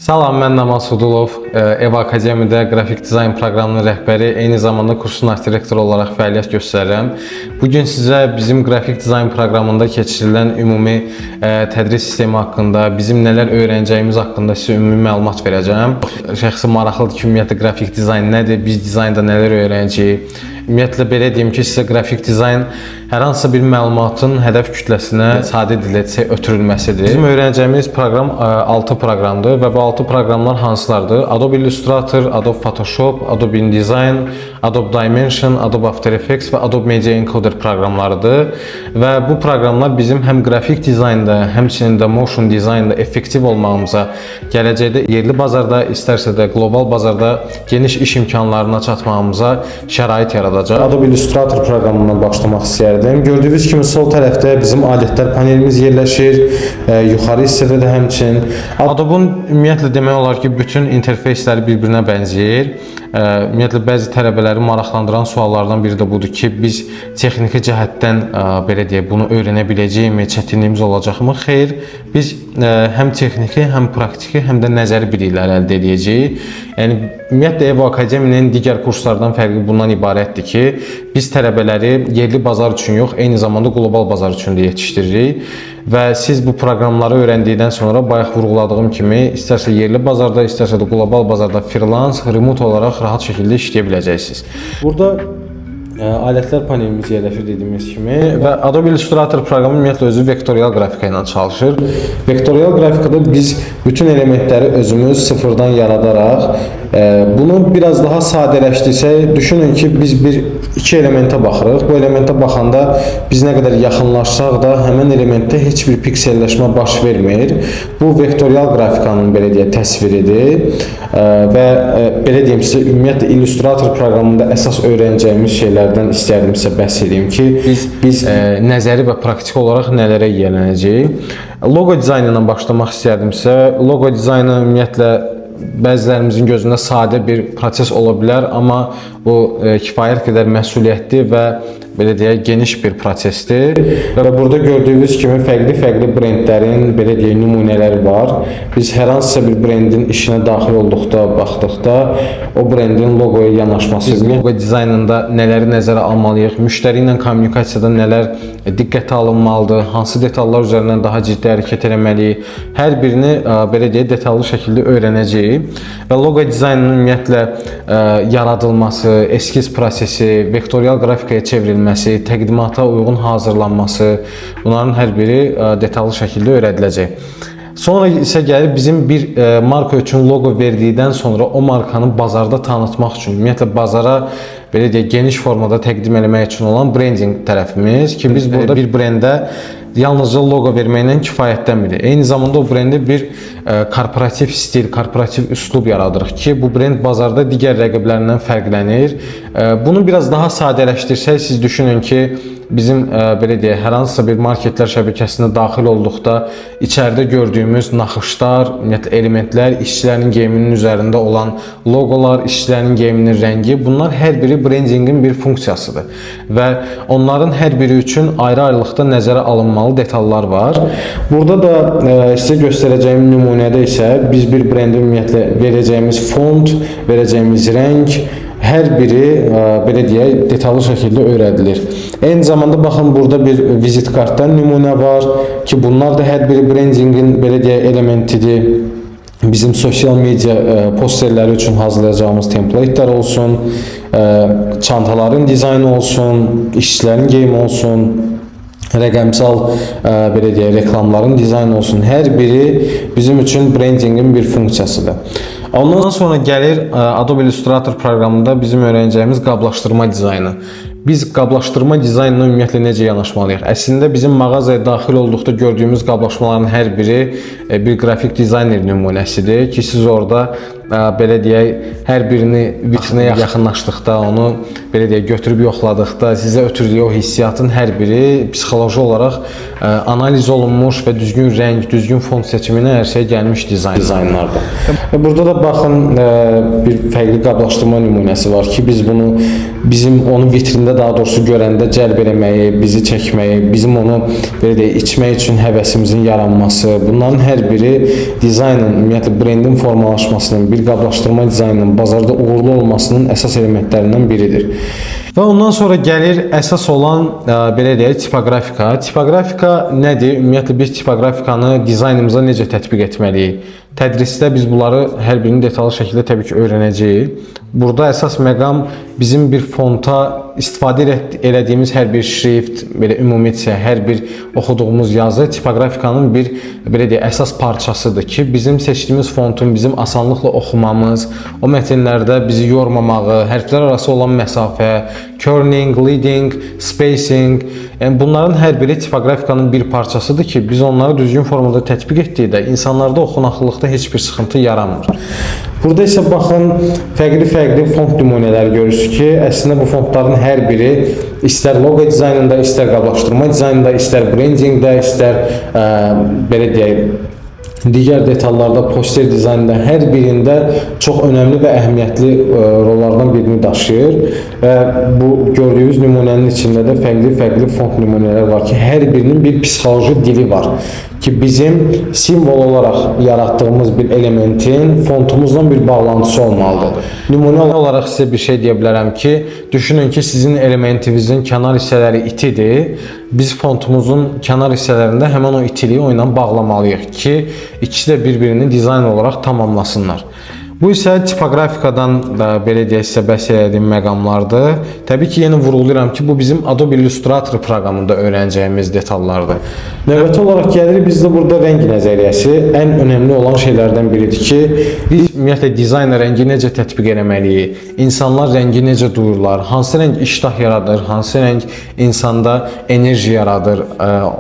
Salam, mən Namaz Hudulov, Ev Akademiyada qrafik dizayn proqramının rəhbəri, eyni zamanda kursun art direktoru olaraq fəaliyyət göstərirəm. Bu gün sizə bizim qrafik dizayn proqramında keçirilən ümumi tədris sistemi haqqında, bizim nələr öyrənəcəyimiz haqqında sizə ümumi məlumat verəcəm. Şəxsi maraqlıdır ki, ümumiyyətlə qrafik dizayn nədir, biz dizaynda nələr öyrənəcəyik. Ümumiyyətlə belə deyim ki, sizə qrafik dizayn hər hansısa bir məlumatın hədəf kütləsinə sadə dildə desək ötürülməsidir. Bizim öyrənəcəyimiz proqram 6 proqramdır və bu 6 proqramlar hansılardır? Adobe Illustrator, Adobe Photoshop, Adobe InDesign, Adobe Dimension, Adobe After Effects və Adobe Media Encoder proqramlarıdır. Və bu proqramlar bizim həm qrafik dizaynda, həmçinin də motion dizaynda effektiv olmağımıza, gələcəkdə yerli bazarda, istərsə də qlobal bazarda geniş iş imkanlarına çatmağımıza şərait yaradacaq. Adobe Illustrator proqramından başlamaq istəyərdim. Gördüyünüz kimi sol tərəfdə bizim alətlər panelimiz yerləşir. Yuxarı hissədə də həmçinin. Adobe-un ümumiyyətlə demək olar ki, bütün interfeysləri bir-birinə bənzəyir. Ümumiyyətlə bəzi tələbələri maraqlandıran suallardan biri də budur ki, biz texniki cəhətdən belə deyək, bunu öyrənə biləcəyikmi, çətinliyimiz olacaqmı? Xeyr, biz həm texniki, həm praktiki, həm də nəzəri biliklər əldə edəcəyik. Yəni ümumiyyətlə Evo Akademinin digər kurslardan fərqi bundan ibarətdir ki, biz tələbələri yerli bazar üçün yox, eyni zamanda qlobal bazar üçün də yetişdiririk və siz bu proqramları öyrəndikdən sonra bayaq vurğuladığım kimi istərsə yerli bazarda, istərsə də qlobal bazarda freelance, remote olaraq rahat şəkildə işləyə biləcəksiniz. Burada alətlər panelimiz yerləşir dediyimiz kimi və Adobe Illustrator proqramı ümumiyyətlə özü vektorial qrafika ilə çalışır. Vektorial qrafikada biz bütün elementləri özümüz sıfırdan yaradaraq bunu biraz daha sadələşdirsək, düşünün ki, biz bir iki elementə baxırıq. Bu elementə baxanda biz nə qədər yaxınlaşsaq da həmin elementdə heç bir pikselləşmə baş vermir. Bu vektorial qrafikanın belə deyək təsviridir. Və belə deyim sizə, ümumiyyətlə Illustrator proqramında əsas öyrənəcəyimiz şeylərdən istərdim sizə bəhs edeyim ki, biz nəzəri və praktiki olaraq nələrə yiyələnəcəyik. Loqo dizaynı ilə başlamaq istərdim sizə. Loqo dizaynı ümumiyyətlə bəzilərimizin gözündə sadə bir proses ola bilər, amma bu kifayət qədər məsuliyyətli və belə deyək geniş bir prosesdir. Və burada gördüyünüz kimi fərqli-fərqli brendlərin belə deyək nümunələri var. Biz hər hansısa bir brendin işinə daxil olduqda, baxdıqda o brendin loqoya yanaşması, loqo dizaynında nələri nəzərə almalıyıq, müştəri ilə kommunikasiyada nələr diqqətə alınmalıdır, hansı detallar üzərindən daha ciddi hərəkət eləməliyik. Hər birini belə deyək detallı şəkildə öyrənəcəyik. Və loqo dizaynının ümumiyyətlə yaradılması, eskiz prosesi, vektorial qrafikaya çevrilməsi, təqdimata uyğun hazırlanması, bunların hər biri detallı şəkildə öyrədiləcək. Sonra isə gəlir bizim bir marka üçün loqo verdikdən sonra o markanı bazarda tanıtmaq üçün, ümumiyyətlə bazara belə deyək geniş formada təqdim eləmək üçün olan branding tərəfimiz ki, biz burada bir brendə yalnızca loqo verməklə kifayətlənmirik. Eyni zamanda o brendə bir korporativ stil, korporativ üslub yaradırıq ki, bu brend bazarda digər rəqiblərindən fərqlənir. Bunu biraz daha sadələşdirsək, siz düşünün ki, bizim belə deyək, hər hansısa bir marketlər şəbəkəsinə daxil olduqda içəridə gördüyümüz naxışlar, ümumiyyətlə elementlər, işçilərin geyiminin üzərində olan loqolar, işçilərin geyiminin rəngi, bunlar hər biri brendinqin bir funksiyasıdır və onların hər biri üçün ayrı-ayrılıqda nəzərə alınmalı detallar var. Burada da sizə göstərəcəyim nümunədə isə biz bir brendə ümumiyyətlə verəcəyimiz font, verəcəyimiz rəng, hər biri belə deyək detallı şəkildə öyrədilir. Eyni zamanda baxın, burada bir vizit kartdan nümunə var ki, bunlar da hər biri brendinqin belə deyək elementidir. Bizim sosial media posterləri üçün hazırlayacağımız templatelər olsun, çantaların dizaynı olsun, işçilərin geyimi olsun, rəqəmsal belə deyək reklamların dizaynı olsun. Hər biri bizim üçün brendinqin bir funksiyasıdır. Ondan sonra gəlir Adobe Illustrator proqramında bizim öyrənəcəyimiz qablaşdırma dizaynı. Biz qablaşdırma dizaynına ümumiyyətlə necə yanaşmalıyıq? Əslində bizim mağazaya daxil olduqda gördüyümüz qablaşmaların hər biri bir qrafik dizayner nümunəsidir ki, siz orada belə deyək, hər birini vitrinə yaxınlaşdıqda, onu belə deyək götürüb yoxladıqda sizə ötürdüyü o hissiyatın hər biri psixoloji olaraq analiz olunmuş və düzgün rəng, düzgün font seçimi ilə ərsəyə gəlmiş dizaynlardır. Və burada da baxın, bir fərqli qablaşdırma nümunəsi var ki, biz bunu bizim onu vitrində, daha doğrusu görəndə cəlb eləməyi, bizi çəkməyi, bizim onu belə deyək, içmək üçün həvəsimizin yaranması, bunların hər biri dizaynın, ümumiyyətlə brendin formalaşmasının, bir qablaşdırma dizaynının bazarda uğurlu olmasının əsas elementlərindən biridir. Və ondan sonra gəlir əsas olan belə deyək, tipoqrafika. Tipoqrafika nədir? Ümumiyyətlə biz tipoqrafikanı dizaynımıza necə tətbiq etməliyik? Tədrisdə biz bunları hər birini detallı şəkildə təbii ki öyrənəcəyik. Burada əsas məqam bizim bir fonta istifadə elədiyimiz hər bir şrift, belə ümumiyyətcə hər bir oxuduğumuz yazı tipoqrafikanın bir belə deyək, əsas parçasıdır ki, bizim seçdiyimiz fontun bizim asanlıqla oxumamız, o mətnlərdə bizi yormamağı, hərflər arası olan məsafə, kerning, leading, spacing, yəni bunların hər biri tipoqrafikanın bir parçasıdır ki, biz onları düzgün formada tətbiq etdikdə insanlarda oxunaqlılıqda heç bir sıxıntı yaranmır. Burada isə baxın, fərqli-fərqli font nümunələri görürsünüz ki, əslində bu fontların hər biri istər loqo dizaynında, istər qablaşdırma dizaynında, istər brendinqdə, istər belə deyək, digər detallarda, poster dizaynında hər birində çox önəmli və əhəmiyyətli rollardan birini daşıyır və bu gördüyünüz nümunənin içində də fərqli-fərqli font nümunələri var ki, hər birinin bir psixoloji dili var ki, bizim simvol olaraq yaratdığımız bir elementin fontumuzla bir bağlantısı olmalıdır. Nümunə olaraq sizə bir şey deyə bilərəm ki, düşünün ki, sizin elementinizin kənar hissələri itidir. Biz fontumuzun kənar hissələrində həmin o itiliyi o ilə bağlamalıyıq ki, ikisi də bir-birini dizayn olaraq tamamlasınlar. Bu isə tipoqrafikadan da belə deyək sizə bəhs elədiyim məqamlardır. Təbii ki, yenə vurğulayıram ki, bu bizim Adobe Illustrator proqramında öyrənəcəyimiz detallardır. Növbəti olaraq gəlir bizdə burada rəng nəzəriyyəsi ən önəmli olan şeylərdən biridir ki, biz ümumiyyətlə dizayna rəngi necə tətbiq eləməliyik, insanlar rəngi necə duyurlar, hansı rəng iştah yaradır, hansı rəng insanda enerji yaradır.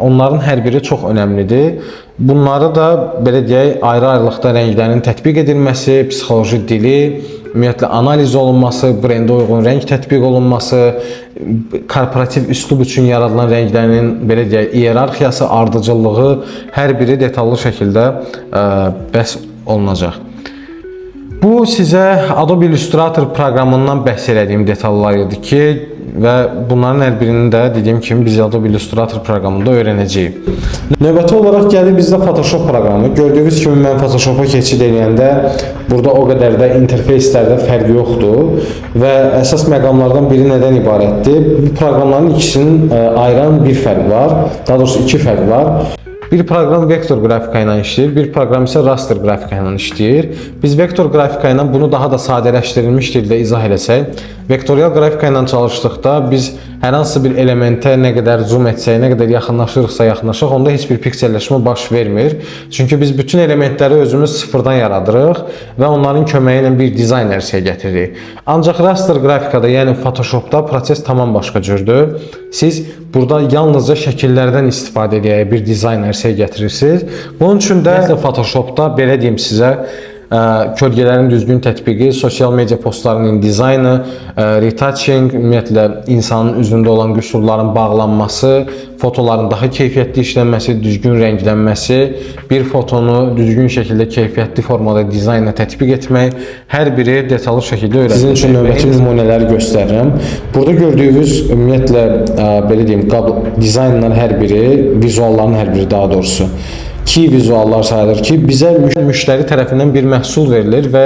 Onların hər biri çox önəmlidir. Bunları da belə deyək, ayrı-ayrılıqda rənglərin tətbiq edilməsi, psixoloji dili, ümumiyyətlə analiz olunması, brendə uyğun rəng tətbiq olunması, korporativ üslub üçün yaradılan rənglərin belə deyək, iyerarxiyası, ardıcıllığı hər biri detallı şəkildə bəhs olunacaq. Bu sizə Adobe Illustrator proqramından bəhs elədiyim detallar idi ki, və bunların hər birini də dediyim kimi biz Adobe Illustrator proqramında öyrənəcəyik. Növbəti olaraq gəlir bizdə Photoshop proqramı. Gördüyünüz kimi mən Photoshopa keçid eləyəndə burada o qədər də interfeyslərdə fərq yoxdur və əsas məqamlardan biri nədən ibarətdir? Bu proqramların ikisinin ayıran bir fərq var. Daha doğrusu iki fərq var. Bir proqram vektor qrafika ilə işləyir, bir proqram isə raster qrafika ilə işləyir. Biz vektor qrafika ilə bunu daha da sadələşdirilmiş dildə izah eləsək, vektorial qrafika ilə çalışdıqda biz hər hansı bir elementə nə qədər zoom etsək, nə qədər yaxınlaşırıqsa yaxınlaşaq, onda heç bir pikselləşmə baş vermir. Çünki biz bütün elementləri özümüz sıfırdan yaradırıq və onların köməyi ilə bir dizayn ərsəyə gətiririk. Ancaq raster qrafikada, yəni Photoshopda proses tamam başqa cürdür. Siz burada yalnızca şəkillərdən istifadə edərək bir dizayn ərsəyə gətirirsiniz. Bunun üçün də Photoshopda belə deyim sizə, kölgələrin düzgün tətbiqi, sosial media postlarının dizaynı, retouching, ümumiyyətlə insanın üzündə olan qüsurların bağlanması, fotoların daha keyfiyyətli işlənməsi, düzgün rənglənməsi, bir fotonu düzgün şəkildə keyfiyyətli formada dizaynla tətbiq etmək, hər biri detallı şəkildə öyrəniləcək. Sizin üçün növbəti nümunələri göstərirəm. Burada gördüyünüz ümumiyyətlə belə deyim, dizaynların hər biri, vizualların hər biri daha doğrusu key vizuallar sayılır ki, bizə müştəri tərəfindən bir məhsul verilir və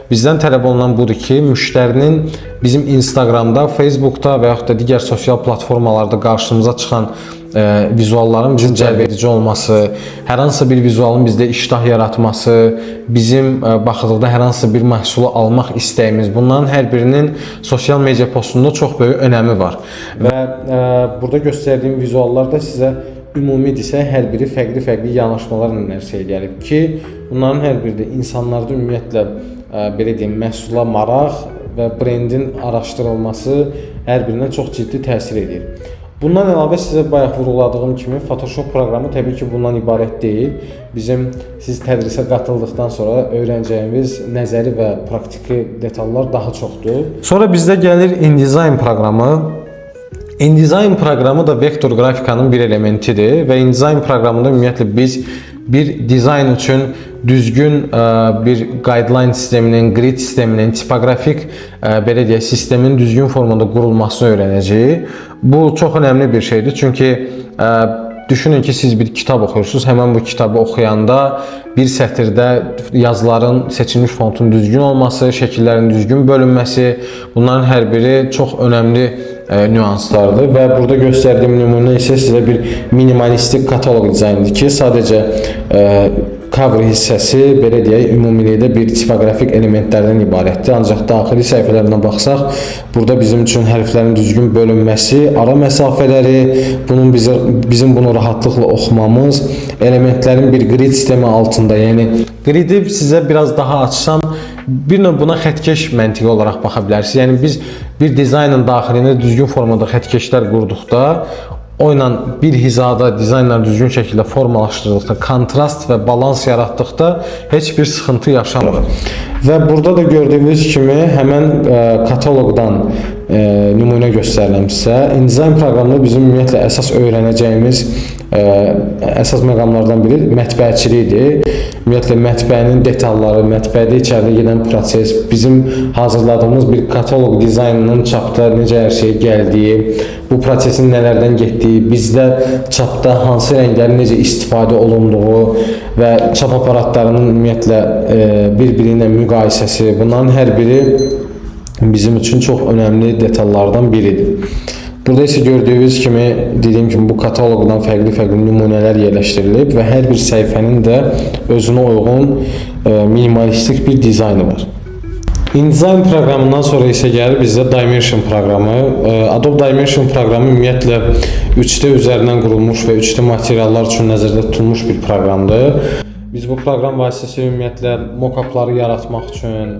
bizdən tələb olunan budur ki, müştərinin bizim Instagramda, Facebookda və yaxud da digər sosial platformalarda qarşımıza çıxan vizualların bizim cəlb edici olması, hər hansı bir vizualın bizdə iştah yaratması, bizim baxıldıqda hər hansı bir məhsulu almaq istəyimiz, bunların hər birinin sosial media postunda çox böyük önəmi var. Və burada göstərdiyim vizuallar da sizə ümumidirsə, hər biri fərqli-fərqli yanaşmalarla ərsəyə gəlib ki, bunların hər biri də insanlarda ümumiyyətlə belə deyim, məhsula maraq və brendin araşdırılması hər birinə çox ciddi təsir edir. Bundan əlavə sizə bayaq vurğuladığım kimi Photoshop proqramı təbii ki, bundan ibarət deyil. Bizim siz tədrisə qatıldıqdan sonra öyrənəcəyimiz nəzəri və praktiki detallar daha çoxdur. Sonra bizdə gəlir InDesign proqramı. InDesign proqramı da vektor qrafikanın bir elementidir və InDesign proqramında ümumiyyətlə biz bir dizayn üçün düzgün bir guideline sisteminin, grid sisteminin, tipoqrafik belə deyək, sistemin düzgün formada qurulmasını öyrənəcəyik. Bu çox önəmli bir şeydir. Çünki düşünün ki, siz bir kitab oxuyursunuz. Həmin bu kitabı oxuyanda bir sətirdə yazıların seçilmiş fontun düzgün olması, şəkillərin düzgün bölünməsi, bunların hər biri çox önəmli nüanslardır və burada göstərdiyim nümunə isə sizə bir minimalistik kataloq dizaynıdır ki, sadəcə cover hissəsi belə deyək, ümumilikdə bir tipoqrafik elementlərdən ibarətdir. Ancaq daxili səhifələrinə baxsaq, burada bizim üçün hərflərin düzgün bölünməsi, ara məsafələri, bunun bizə bizim bunu rahatlıqla oxumamız, elementlərin bir grid sistemi altında, yəni gridi sizə biraz daha açsam, bir növ buna xəttkeş məntiqi olaraq baxa bilərsiniz. Yəni biz bir dizaynın daxilində düzgün formada xəttkeşlər qurduqda, o ilə bir hizada dizaynlar düzgün şəkildə formalaşdırdıqda, kontrast və balans yaratdıqda heç bir sıxıntı yaşamırıq. Və burada da gördüyünüz kimi həmən kataloqdan nümunə göstərirəm sizə. InDesign proqramında bizim ümumiyyətlə əsas öyrənəcəyimiz əsas məqamlardan biri mətbəəçilikdir. Ümumiyyətlə mətbəənin detalları, mətbəədə içəridə gedən proses, bizim hazırladığımız bir kataloq dizaynının çapda necə hər şey gəldiyi, bu prosesin nələrdən getdiyi, bizdə çapda hansı rənglərin necə istifadə olunduğu və çap aparatlarının ümumiyyətlə bir-biri ilə müqayisəsi, bunların hər biri bizim üçün çox önəmli detallardan biridir. Burada isə gördüyünüz kimi, dediyim kimi bu kataloqdan fərqli-fərqli nümunələr yerləşdirilib və hər bir səhifənin də özünə uyğun minimalistik bir dizaynı var. InDesign proqramından sonra isə gəlir bizdə Dimension proqramı. Adobe Dimension proqramı ümumiyyətlə 3D üzərindən qurulmuş və 3D materiallar üçün nəzərdə tutulmuş bir proqramdır. Biz bu proqram vasitəsilə ümumiyyətlə mock-upları yaratmaq üçün,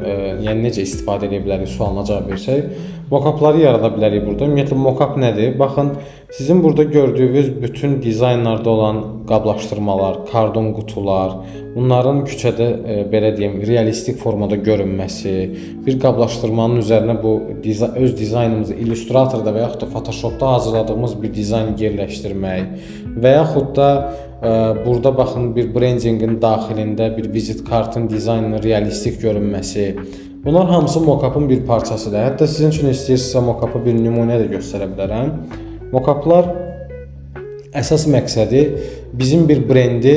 yəni necə istifadə edə bilərik sualına cavab versək, mock-upları yarada bilərik burada. Ümumiyyətlə mock-up nədir? Baxın, sizin burada gördüyünüz bütün dizaynlarda olan qablaşdırmalar, kardon qutular, bunların küçədə belə deyim, realistik formada görünməsi, bir qablaşdırmanın üzərinə bu öz dizaynımızı Illustratorda və yaxud da Photoshopda hazırladığımız bir dizayn yerləşdirmək və yaxud da burada baxın, bir brendinqin daxilində bir vizit kartın dizaynının realistik görünməsi. Bunlar hamısı mock-upın bir parçasıdır. Hətta sizin üçün istəyirsinizsə mock-upı bir nümunə də göstərə bilərəm. Mock-uplar əsas məqsədi bizim bir brendi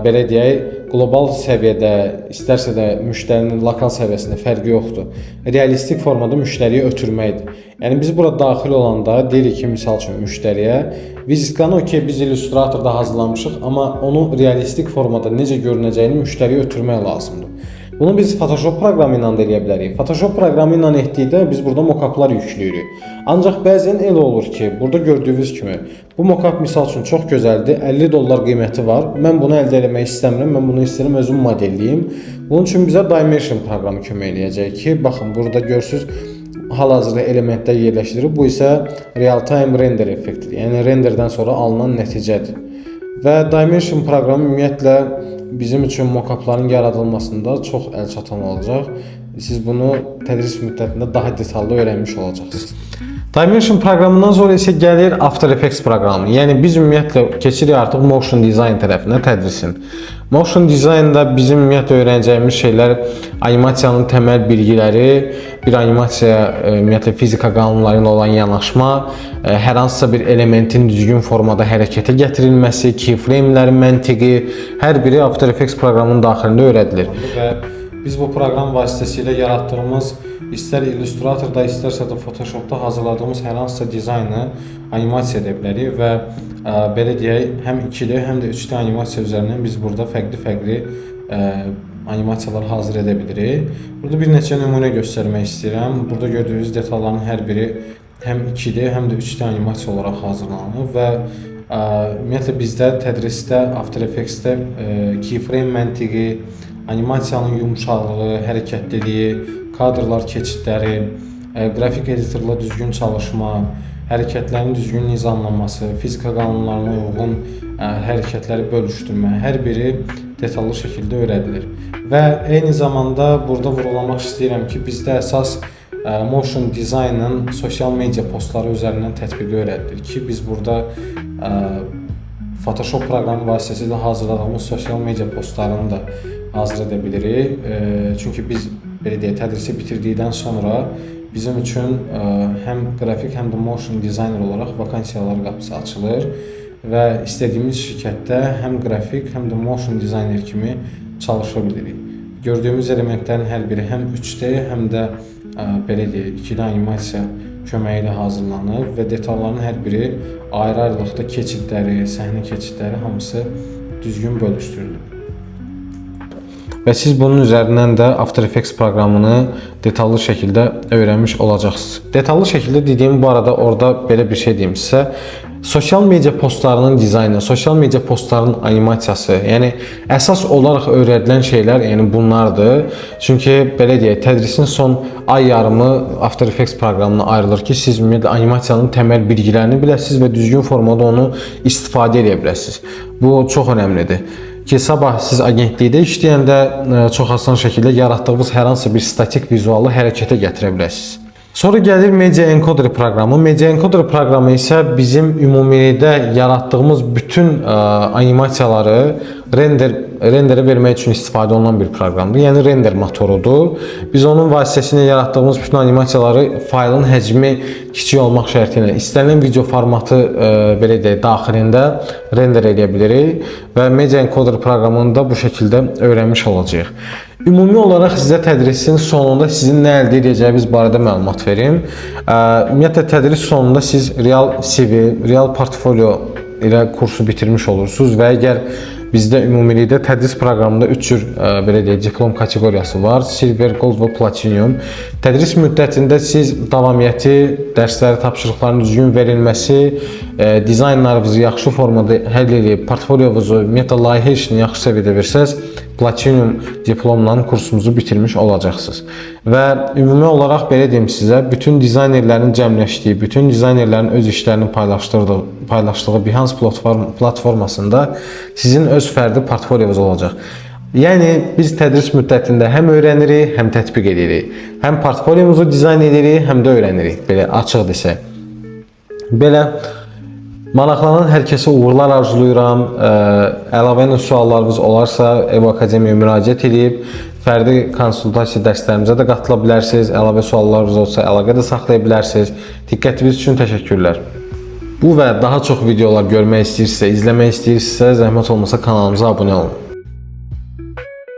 belə deyək, qlobal səviyyədə, istərsə də müştərinin lokal səviyyəsində fərqi yoxdur. Realistik formada müştəriyə ötürməkdir. Yəni biz bura daxil olanda deyirik ki, misal üçün müştəriyə vizitkanı okey biz Illustratorda hazırlamışıq, amma onu realistik formada necə görünəcəyini müştəriyə ötürmək lazımdır. Bunu biz Photoshop proqramı ilə də eləyə bilərik. Photoshop proqramı ilə etdikdə biz burada mock-uplar yükləyirik. Ancaq bəzən elə olur ki, burada gördüyünüz kimi bu mock-up misal üçün çox gözəldir. 50 dollar qiyməti var. Mən bunu əldə eləmək istəmirəm. Mən bunu istəyirəm özüm modelləyim. Bunun üçün bizə Dimension proqramı kömək eləyəcək ki, baxın, burada görürsüz, hal-hazırda elementlər yerləşdirilib. Bu isə real-time render effektidir. Yəni renderdən sonra alınan nəticədir. Və Dimension proqramı ümumiyyətlə bizim üçün mock-upların yaradılmasında çox əlçatan olacaq. Siz bunu tədris müddətində daha detallı öyrənmiş olacaqsınız. Dimension proqramından sonra isə gəlir After Effects proqramı. Yəni biz ümumiyyətlə keçirik artıq motion design tərəfinə tədrisin. Motion designda bizim ümumiyyətlə öyrənəcəyimiz şeylər animasiyanın təməl bilgiləri, bir animasiya ümumiyyətlə fizika qanunları ilə olan yanaşma, hər hansısa bir elementin düzgün formada hərəkətə gətirilməsi, keyframe-lərin məntiqi, hər biri After Effects proqramının daxilində öyrədilir. Və biz bu proqram vasitəsilə yaratdığımız istər Illustratorda, istərsə də Photoshopda hazırladığımız hər hansısa dizaynı animasiya edə bilərik və belə deyək, həm 2D, həm də 3D animasiya üzərindən biz burada fərqli-fərqli animasiyalar hazır edə bilirik. Burada bir neçə nümunə göstərmək istəyirəm. Burada gördüyünüz detalların hər biri həm 2D, həm də 3D animasiya olaraq hazırlanıb və ümumiyyətlə bizdə tədrisdə After Effects-də keyframe məntiqi, animasiyanın yumşaqlığı, hərəkətliliyi, kadrlar keçidləri, qrafik editorla düzgün çalışma, hərəkətlərin düzgün nizamlanması, fizika qanunlarına uyğun hərəkətləri bölüşdürmə, hər biri detallı şəkildə öyrədilir. Və eyni zamanda burada vurğulamaq istəyirəm ki, bizdə əsas motion designın sosial media postları üzərindən tətbiqi öyrədilir ki, biz burada Photoshop proqramı vasitəsilə hazırladığımız sosial media postlarını da hazır edə bilirik. Çünki biz belə deyək, tədrisi bitirdikdən sonra bizim üçün həm qrafik, həm də motion designer olaraq vakansiyalar qapısı açılır və istədiyimiz şirkətdə həm qrafik, həm də motion designer kimi çalışa bilirik. Gördüyümüz elementlərin hər biri həm 3D, həm də belə deyək, 2D animasiya köməyi ilə hazırlanıb və detalların hər biri ayrı-ayrılıqda keçidləri, səhnə keçidləri hamısı düzgün bölüşdürülüb. Və siz bunun üzərindən də After Effects proqramını detallı şəkildə öyrənmiş olacaqsınız. Detallı şəkildə dediyim bu arada orada belə bir şey deyim sizə. Sosial media postlarının dizaynı, sosial media postlarının animasiyası, yəni əsas olaraq öyrədilən şeylər yəni bunlardır. Çünki belə deyək, tədrisin son ay yarımı After Effects proqramına ayrılır ki, siz ümumiyyətlə animasiyanın təməl bilgilərini biləsiniz və düzgün formada onu istifadə edə biləsiniz. Bu çox önəmlidir ki, sabah siz agentlikdə işləyəndə çox asan şəkildə yaratdığınız hər hansı bir statik vizualı hərəkətə gətirə biləsiniz. Sonra gəlir Media Encoder proqramı. Media Encoder proqramı isə bizim ümumilikdə yaratdığımız bütün animasiyaları renderə vermək üçün istifadə olunan bir proqramdır. Yəni render motorudur. Biz onun vasitəsilə yaratdığımız bütün animasiyaları faylın həcmi kiçik olmaq şərti ilə istənilən video formatı belə deyək, daxilində render edə bilirik və Media Encoder proqramını da bu şəkildə öyrənmiş olacağıq. Ümumi olaraq sizə tədrisin sonunda sizin nə əldə edəcəyiniz barədə məlumat verim. Ümumiyyətlə tədris sonunda siz real CV, real portfolio ilə kursu bitirmiş olursunuz və əgər bizdə ümumilikdə tədris proqramında 3 cür belə deyək, diplom kateqoriyası var: Silver, Gold və Platinum. Tədris müddətində siz davamiyyəti, dərsləri, tapşırıqların düzgün verilməsi, dizaynlarınızı yaxşı formada həll edib, portfolyonuzu, ümumiyyətlə layihə işini yaxşı səviyyədə versəz, Platinum diplomla kursumuzu bitirmiş olacaqsınız. Və ümumi olaraq belə deyim sizə, bütün dizaynerlərin cəmləşdiyi, bütün dizaynerlərin öz işlərini paylaşdığı Behance platformasında sizin öz fərdi portfolyonuz olacaq. Yəni biz tədris müddətində həm öyrənirik, həm tətbiq edirik. Həm portfolyomuzu dizayn edirik, həm də öyrənirik. Belə açıq desək. Belə maraqlanan hər kəsə uğurlar arzulayıram. Əlavə ilə suallarınız olarsa Evo Akademiyaya müraciət edib fərdi konsultasiya dərslərimizə də qatıla bilərsiniz. Əlavə suallarınız olsa əlaqə də saxlaya bilərsiniz. Diqqətiniz üçün təşəkkürlər. Bu və daha çox videolar görmək istəyirsinizsə, izləmək istəyirsinizsə, zəhmət olmasa kanalımıza abunə olun.